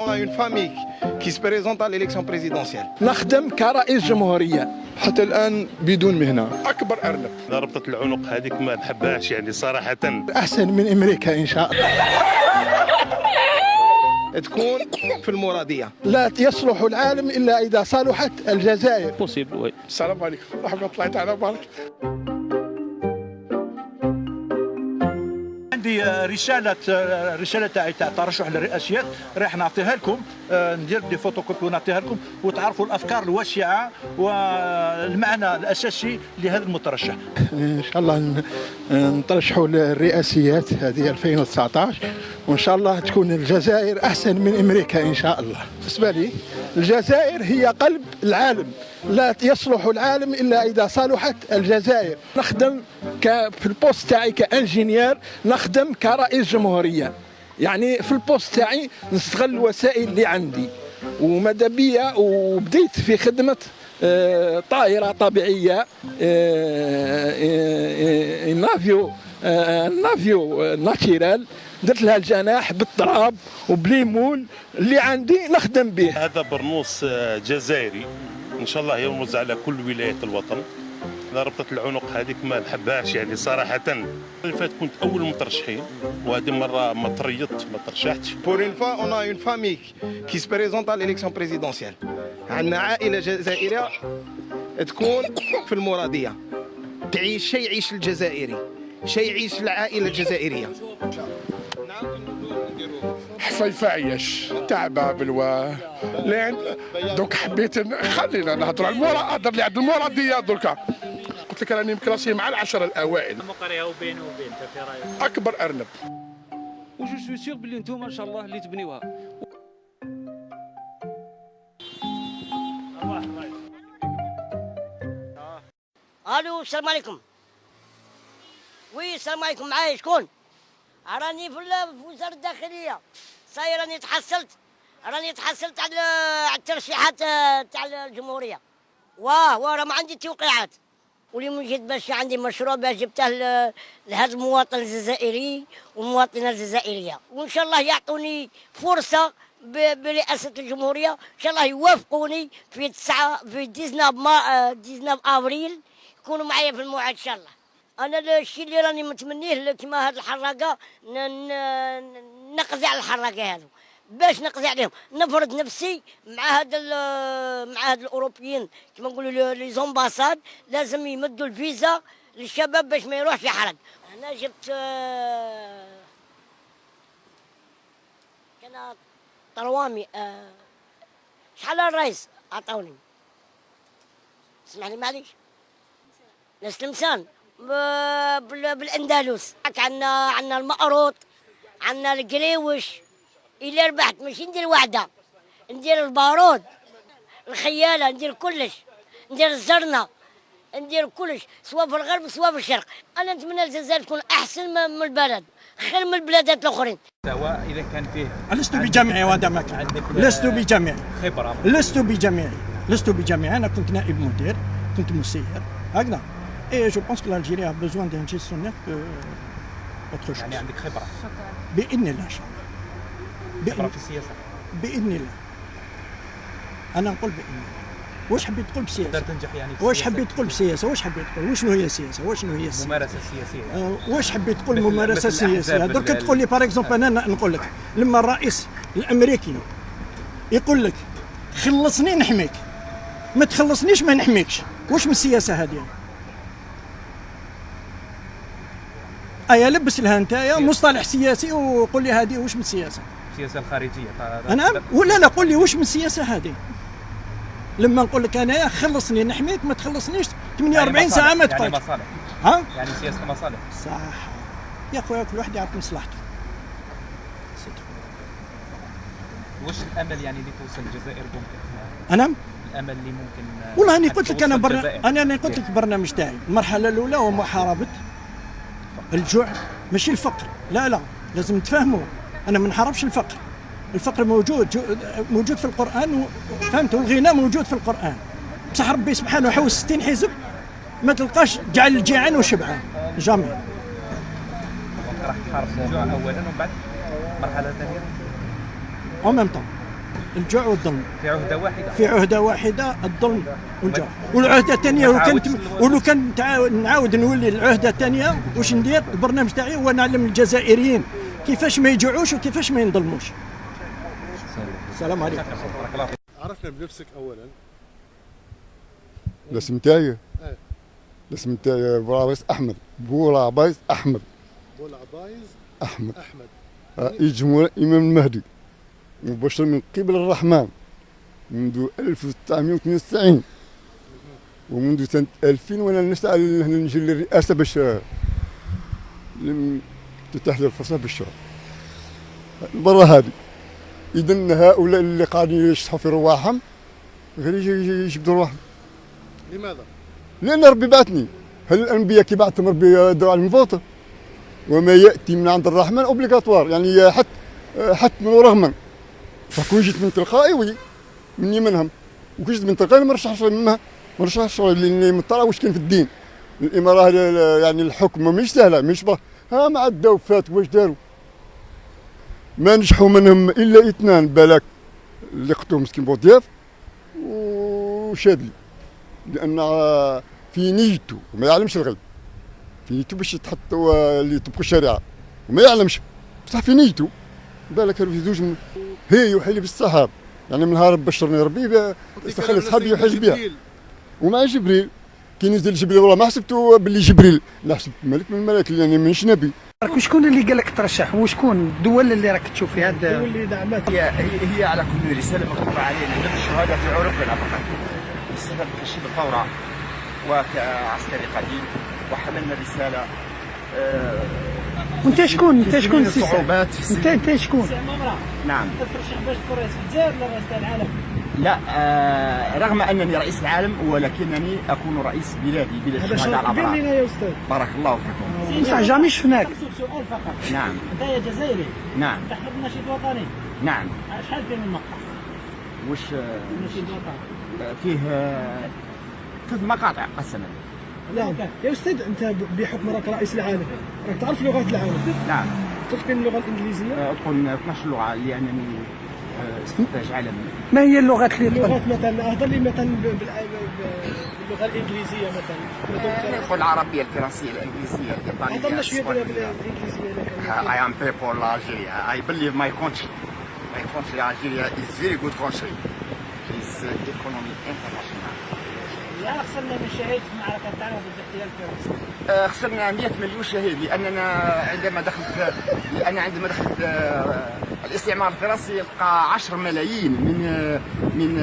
On a une famille qui se présente à l'élection présidentielle. نخدم كرئيس جمهورية. حتى الآن بدون مهنة. أكبر أرنب. ربطة العنق هذيك ما نحبهاش يعني صراحة. أحسن من أمريكا إن شاء الله. تكون في المرادية. لا يصلح العالم إلا إذا صلحت الجزائر. possible, oui. السلام عليكم ورحمة الله تعالى وبركاته. عندي رسالة تاعي تاع ترشح للرئاسيات راح نعطيها لكم، ندير des photocopies ونعطيها لكم وتعرفوا الافكار الواسعة والمعنى الاساسي لهذا المترشح. إن شاء الله نترشحوا للرئاسيات هذه 2019، وإن شاء الله تكون الجزائر أحسن من أمريكا إن شاء الله. بالنسبة لي الجزائر هي قلب العالم، لا يصلح العالم إلا إذا صلحت الجزائر. نخدم في ال poste تاعي ك ingénieur، نخدم كرئيس جمهورية، يعني في ال poste تاعي نستغل الوسائل اللي عندي وماذا بيا، وبديت في خدمة طائرة طبيعية، un avion naturel، درت لها الجناح بالتراب وب les moules اللي عندي نخدم به. هذا برنوس جزائري إن شاء الله يرمز على كل ولايات الوطن. ربطة العنق هذيك ما نحبهاش يعني صراحة. اللي فات كنت أول المترشحين، وهذه مرة ما تريضت ما ترشحتش. Pour une fois, on a une famille qui se présente à l'élection présidentielle. عندنا عائلة جزائرية تكون في المرادية. تعيش شيء يعيش الجزائري، شيء يعيش العائلة الجزائرية. حفيفة عياش تعبة بالوا لان donc حبيت خلينا نهضروا على المرا، هضر لي عند المرادية. دركا قلت لك راني مكلاسي مع العشرة الأوائل. مقريه وبين وبين في رايك؟ أكبر أرنب. و je suis sûr بلي نتوما ان شاء الله اللي تبنيوها. الو السلام عليكم. oui السلام عليكم، معايا شكون؟ راني في وزارة الداخلية، صاي راني تحصلت على الترشيحات تاع الجمهورية. واه واه راه ما عندي توقيعات، واليوم جيت باش عندي مشروع باش جبته لهذا المواطن الجزائري والمواطنة الجزائرية، وإن شاء الله يعطوني فرصة برئاسة الجمهورية، إن شاء الله يوافقوني في 9 في 19 ما 19 أفريل يكونوا معايا في الموعد إن شاء الله. أنا الشيء اللي راني متمنيه كيما هاد الحراقة، نقضي على الحراقة هذو، باش نقضي عليهم نفرض نفسي مع هاد الأوروبيين كيما نقولوا les ambassades، لازم يمدوا الفيزا للشباب باش ما يروحش يحرق. أنا جبت كان طروامي، شحال الرئيس عطاوني، اسمح لي معليش، ناس تلمسان بالاندلس، عندنا المقروط، عندنا القريوش. الا ربحت ماشي ندير وحده، ندير البارود، الخيالة، ندير كلش، ندير الزرنه، ندير كلش، سواء في الغرب سواء في الشرق. انا نتمنى الجزائر تكون احسن من البلد، خير من البلادات الاخرين. سواء اذا كان فيه لست بجامعي وهذا ما كان. لست بجامعي، خبره، لست بجامعي، لست بجامعي. انا كنت نائب مدير، كنت مسير هكذا. Et je pense que l'Algérie a besoin d'un gestionnaire que autre chose. يعني عندك خبرة. بإذن الله إن شاء الله. خبرة في السياسة. بإذن الله. أنا نقول بإذن الله. واش حبيت تقول بالسياسة؟ تقدر تنجح يعني في واش حبيت تقول بالسياسة؟ واش حبيت تقول؟ وشنو هي السياسة؟ وشنو هي السياسة؟ الممارسة السياسية. واش حبيت تقول الممارسة السياسية؟ درك تقول لي par exemple، أنا نقول لك لما الرئيس الأمريكي يقول لك خلصني نحميك، ما تخلصنيش ما نحميكش، واش من السياسة هذه؟ ايا لبس لها انت مصطلح سياسي وقول لي هذه واش من السياسة؟ السياسة الخارجية. نعم ولا لا؟ قول لي واش من السياسة هذه؟ لما نقول لك انايا خلصني نحميك، ما تخلصنيش 48 يعني ساعة ما تقعدش. يعني مصالح. ها؟ يعني سياسة المصالح. صح يا خويا، كل واحد يعرف مصلحته. واش الامل يعني اللي توصل الجزائر ممكن؟ نعم؟ الامل اللي ممكن. والله انا قلت لك، انا قلت لك البرنامج تاعي، المرحلة الاولى هو محاربة الجوع ماشي الفقر، لا لا لازم تفهموا، انا ما نحاربش الفقر، الفقر موجود موجود في القرآن، فهمت، والغنى موجود في القرآن، بصح ربي سبحانه حوس 60 حزب ما تلقاش جعل الجيعان وشبعان jamais. راح تحارب الجوع اولا ومن بعد مرحلة ثانية en même temps. الجوع والظلم. في عهده واحدة. في عهده واحدة الظلم والجوع، والعهده الثانية لو كانت، ولو كان نعاود نولي العهده الثانية واش ندير؟ البرنامج تاعي هو نعلم الجزائريين كيفاش ما يجوعوش وكيفاش ما ينظلموش. السلام عليكم. عرفنا بنفسك اولا. الاسم تاعي، الاسم تاعي بولعبايز احمد، بولعبايز احمد. بولعبايز احمد. احمد. رئيس جمهورية الامام المهدي مبشر من قبل الرحمن منذ 1992، ومنذ سنة 2000 وانا نسعى نجي للرئاسة باش تتاح لي الفرصة باش المرة هذه. إذا هؤلاء اللي قاعدين يشطحوا في رواحهم غير يجبدوا رواحهم. لماذا؟ لأن ربي بعثني. هل الأنبياء كي بعثهم ربي دعوا على المفوت؟ وما يأتي من عند الرحمن obligatoire، يعني حتما ورغما. فكون جيت من تلقائي oui مني منهم، وكي جيت من تلقائي ما رشحش، ما رشحش لاني مطلع واش كاين في الدين. الامارة يعني الحكم مش سهلة، مش ها مع عداو فات واش داروا؟ ما نجحوا منهم الا اثنان بالك اللي قتلوا مسكين بوضياف وشادلي، لان في نيته وما يعلمش الغيب، في نيته باش يتحطوا اللي يطبقوا الشريعة وما يعلمش، بصح في نيته بالك في زوج هي يوحي لي بالسحاب، يعني من نهار بشرني ربي خلي صحابي يوحي لي بها. ومع جبريل كي نزل جبريل والله ما حسبته باللي جبريل، لا حسبت ملك من الملائكة لاني مانيش نبي. وشكون اللي قال لك ترشح؟ وشكون الدول اللي راك تشوف في هذا؟ الدول اللي دعمت هي على كل رسالة مكتوبة علينا، دم الشهداء في عروقنا فقط بسبب تشييد الثورة وكعسكري قديم وحملنا رسالة. وانت شكون؟ انت شكون؟ الصعوبات. انت شكون؟ نعم. ترشح باش تكون رئيس الجزائر ولا رئيس العالم؟ لا، رغم انني رئيس العالم ولكنني اكون رئيس بلادي، بلاد الشهداء الابرار. يا استاذ بارك الله فيكم. بصح jamais شفناك. سؤال فقط. نعم. انت يا جزائري. نعم. تحفظ النشيد الوطني؟ نعم. شحال فيه من مقطع؟ واش النشيد الوطني؟ فيه 3 مقاطع قسما. نعم يا استاذ، انت بحكم راك رئيس العالم راك تعرف لغات العالم. نعم. تتقن اللغة الانجليزية؟ اتقن 12 لغة لانني استنتاج عالمي. ما هي اللغات اللي تقن؟ اللغات مثلا اهضر لي مثلا باللغة الانجليزية مثلا. ندخل العربية، الفرنسية، الانجليزية، الايطالية. هضرنا شوية بالانجليزية. I am people Algeria. I believe my country. My country Algeria is very good country. Is economy international. شحال خسرنا من شهيد في المعركة تاعنا ضد الاحتلال الفرنسي؟ خسرنا 100 مليون شهيد، لاننا عندما دخلت لان عندما دخلت الاستعمار الفرنسي بقى 10 ملايين من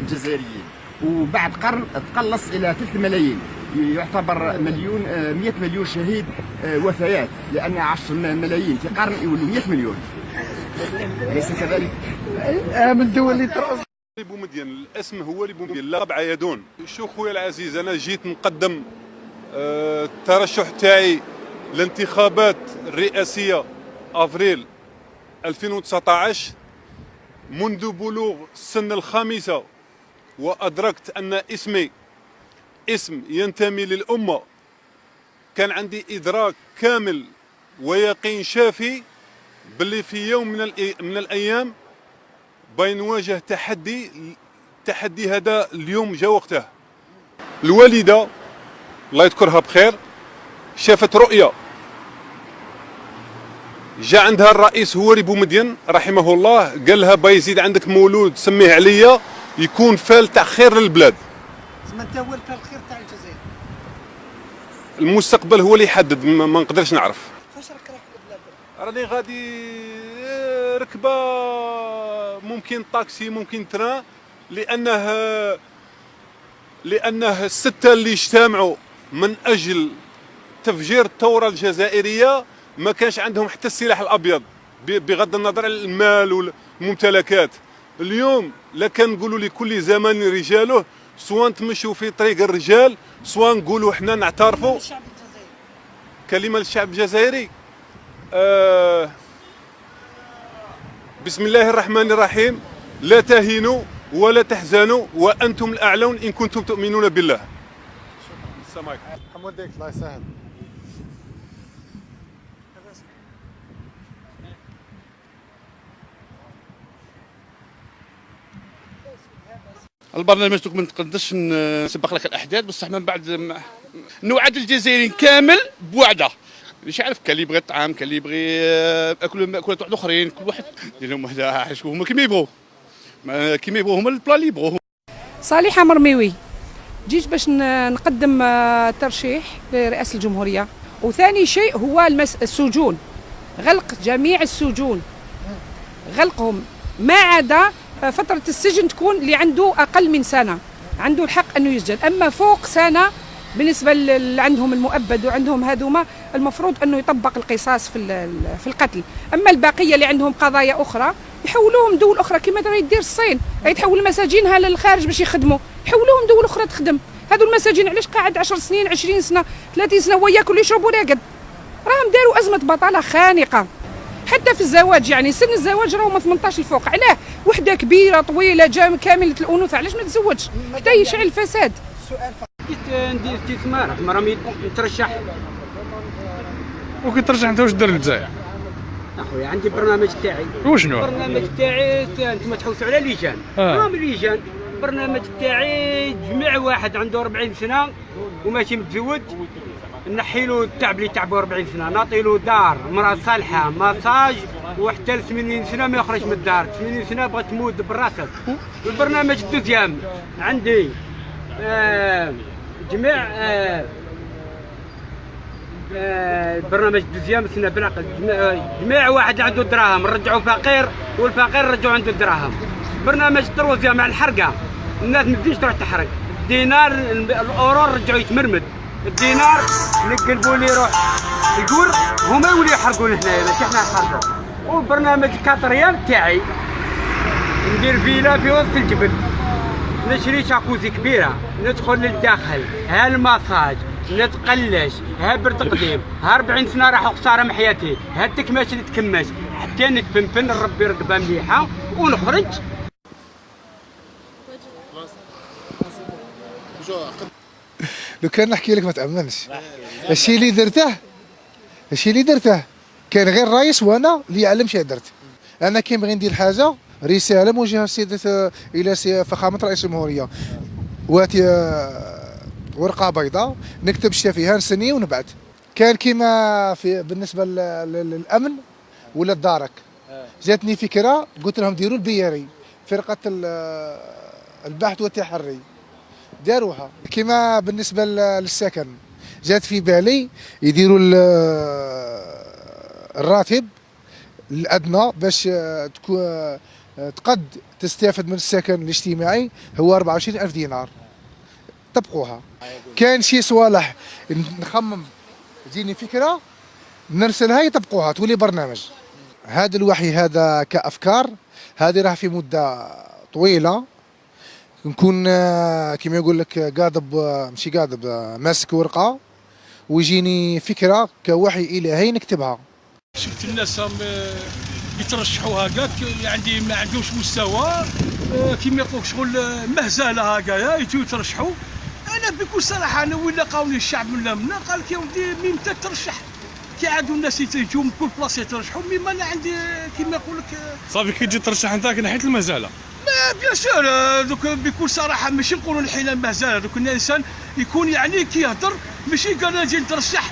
الجزائريين، وبعد قرن تقلص الى 3 ملايين، يعتبر مليون 100 مليون شهيد وفيات، لان 10 ملايين في قرن يولوا 100 مليون، اليس كذلك؟ من الدول اللي ترأس بومدين، الاسم هو اللي بومدين، اللقب عيدون. شو خويا العزيز، انا جيت نقدم الترشح تاعي للانتخابات الرئاسية افريل 2019. منذ بلوغ السن الخامسة وادركت ان اسمي اسم ينتمي للامة، كان عندي ادراك كامل ويقين شافي باللي في يوم من الايام بين نواجه تحدي. التحدي هذا اليوم جا وقته. الوالدة الله يذكرها بخير شافت رؤية، جا عندها الرئيس هواري بومدين رحمه الله، قال لها بايزيد عندك مولود سميه عليا يكون فال تاع خير للبلاد. تسمى انت هو الفال الخير تاع الجزائر. المستقبل هو اللي يحدد، ما نقدرش نعرف. فاش راك رايح للبلاد؟ راني غادي ركبه، ممكن طاكسي، ممكن train، لانه الستة اللي اجتمعوا من اجل تفجير الثورة الجزائرية ما كانش عندهم حتى السلاح الابيض، بغض النظر عن المال والممتلكات. اليوم لكان نقولوا لكل زمان رجاله، سواء تمشوا في طريق الرجال، سواء نقولوا احنا نعترفوا. كلمة للشعب الجزائري، بسم الله الرحمن الرحيم، لا تهنوا ولا تحزنوا وأنتم الأعلون إن كنتم تؤمنون بالله. السلام عليكم. حمودك الله يسهل. البرنامج دوك ما نقدرش نسبق لك الاحداث، بصح من بعد نوعد الجزائريين كامل بوعده. مش عارف، كان اللي يبغي الطعام، كان اللي يبغي اكل ماكولات واحد اخرين، كل واحد دير لهم وحده. هما كيما يبغوا، كيما يبغوا هما ال plat اللي يبغوا. صالحة مرميوي، جيت باش نقدم ترشيح لرئاسة الجمهورية. وثاني شيء هو السجون، غلق جميع السجون، غلقهم ما عدا فترة السجن تكون اللي عنده أقل من سنة عنده الحق أنه يسجن، أما فوق سنة بالنسبة اللي عندهم المؤبد وعندهم هذوما المفروض أنه يطبق القصاص في القتل. أما البقية اللي عندهم قضايا أخرى يحولوهم دول أخرى كما يدير الصين، يتحول مساجينها للخارج باش يخدموا، يحولوهم دول أخرى تخدم. هذو المساجين علاش قاعد 10 سنين 20 سنة 30 سنة هو ياكل ويشرب وراقد؟ راهم داروا أزمة بطالة خانقة. حتى في الزواج، يعني سن الزواج راهو من 18 الفوق، علاه وحده كبيرة طويلة جام كاملة الانوثة علاش ما تزوجش؟ حتى يشعل الفساد. جيت ندير استثمار، رامي نترشح. وكي ترشح انت واش دير للجزائر؟ اخويا عندي برنامج تاعي. وشنو؟ البرنامج تاعي انتم تحوسوا على les jeunes. راهم les jeunes. البرنامج تاعي جميع واحد عنده 40 سنة وماشي متزوج نحي له التعب اللي تعبه 40 سنة، نعطي له دار، مراة صالحه، ماساج، وحتى ل 80 سنة ما يخرج من الدار، 80 سنة بغات تموت براسك. البرنامج ال deuxième عندي جميع البرنامج ال deuxième سنة بالعقل، جميع واحد عنده دراهم نرجعو فقير، والفقير نرجعو عنده دراهم. برنامج ال troisième مع الحرقة، الناس ما تزيدش تروح تحرق، الدينار الاورو رجعو يتمرمد، الدينار نقلبوا لي يروح القور هما يوليو يحرقوا هنايا ماشي حنا نحرقوا. والبرنامج ال quatrième تاعي ندير فيلا في وسط الجبل، نشري شاكوزي كبيرة، ندخل للداخل، ها المساج، نتقلش، ها برد قديم، ها 40 سنة راحوا خسارة من حياتي، ها التكماش اللي تكمش، حتى نتفنفن ربي رقبة مليحة ونخرج. لو كان نحكي لك ما تامنش. الشيء اللي درته، الشيء اللي درته كان غير رايس وانا اللي يعلم شي درت. انا كي نبغي ندير حاجة رسالة موجهة السيدة الى فخامة رئيس الجمهورية، واتي ورقة بيضاء نكتب شتا فيها نسني ونبعث. كان كيما في بالنسبة للامن ولا الدارك، جاتني فكرة قلت لهم ديروا البياري، فرقه البحث والتحري، داروها. كما بالنسبة للسكن جات في بالي يديروا الراتب الادنى باش تقد تستافد من السكن الاجتماعي هو 24000 دينار، طبقوها. كان شي صوالح نخمم تجيني فكرة نرسلها يطبقوها تولي برنامج. هذا الوحي هذا كافكار هذه راه في مده طويلة نكون كما يقول لك قاضب، ماشي قاضب، ماسك ورقة ويجيني فكرة كوحي الهي نكتبها. شفت الناس يترشحوا هكاك يعني ما عندهمش مستوى، كيما يقولك شغل مهزله هكايا يجيو يترشحوا. انا بكل صراحة انا وين لقاوني الشعب من منا قال لك يا ودي مين انت ترشح، كي عادوا الناس يجيو من كل بلاصة يترشحوا، mais انا عندي كيما يقول لك صافي. كي تجي ترشح انت نحيت المهزلة. bien sûr دوك بكل صراحة ماشي نقولوا نحينا المهزلة، دوك الانسان يكون يعني كي يهضر ماشي قال انا نجي نترشح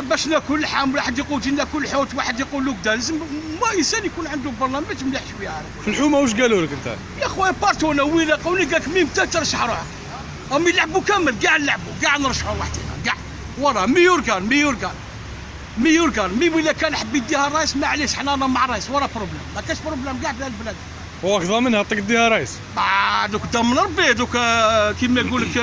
باش ناكل لحم، واحد يقول جي ناكل حوت، واحد يقول له كذا. لازم ما انسان يكون عنده برنامج مليح شوية. في الحومه واش قالوا لك انت؟ يا خويا partout انا وين لقاوني قال لك مين انت ترشح روحك، هم يلعبوا كامل كاع نلعبوا كاع نرشحوا وحدنا كاع ورا ميوركان ميوركان ميوركان même الا كان حب يديها الرايس معليش حنا رانا مع الرايس ورا problème، ما كاش problème كاع في البلاد. واك ضامنها عطيك ديها رايس؟ دوك ضامن ربي، دوك كيما يقول لك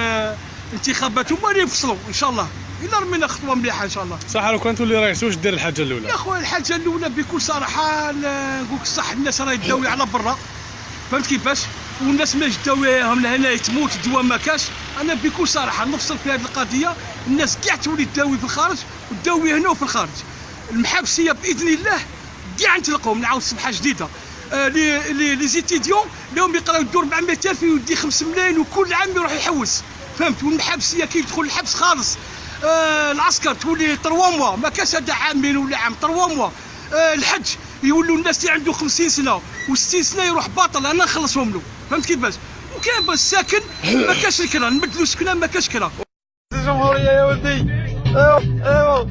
انتخابات هما اللي يفصلوا ان شاء الله، الا رمينا خطوة مليحة ان شاء الله. صح. لو كان تولي رئيس واش دير الحاجة الاولى؟ يا خويا الحاجة الاولى بكل صراحة نقول لك الصح، الناس راهي تداوي على برا، فهمت كيفاش؟ والناس ما تداويهم لهنا تموت الدواء ما كاش. انا بكل صراحة نفصل في هذه القضية، الناس كاع تولي تداوي في الخارج وتداوي هنا وفي الخارج. المحابسيه باذن الله كاع نتلقاهم، نعاود صفحة جديدة. les étudiants اليوم يقراو الدور ب 400000 يودي 5 ملايين وكل عام يروح يحوس، فهمت؟ والمحابسيه كي يدخل الحبس خالص. العسكر تولي 3 mois، ما كاش هذا عامين ولا عام، 3 mois. الحج يولوا الناس اللي عنده 50 سنة و60 سنة يروح باطل، انا نخلصهم له، فهمت كيفاش؟ وكاين وكاين الساكن ما كاش الكرا، نبدلوا سكنه ما كاش كرا. الجمهورية يا ولدي، ايوا ايوا.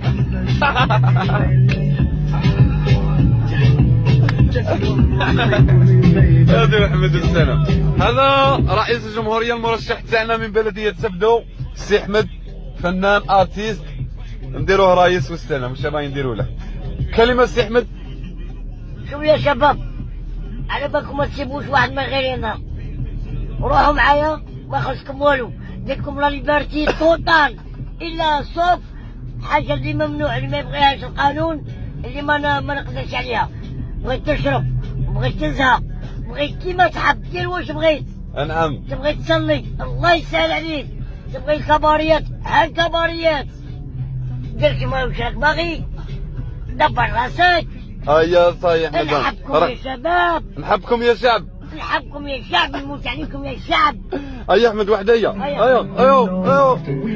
هذا محمد السلام، هذا رئيس الجمهورية المرشح تاعنا من بلدية سبدو، سي احمد، فنان artiste، نديروه رئيس والسلام. واش باغي نديرو له؟ كلمة سي احمد. شوف يا شباب، على بالكم ما تسيبوش واحد من غيرنا، روحوا معايا ما خصكم والو، ديركم la liberté totale، الا sauf حاجة اللي ممنوع، اللي ما يبغيهاش القانون، اللي ما نقدرش عليها. بغيت تشرب، بغيت تزهق، بغيت كيما تحب، دير واش بغيت. نعم. تبغي تصلي الله يسهل عليك، تبغي الكباريات ها الكباريات، دير كيما واش راك باغي، دبر راسك. هيا صحيح. نحبكم يا شباب، نحبكم يا شعب، نحبكم يا شعب، نموت عليكم يا شعب. هيا احمد وحدية، ايوا ايوا ايوا.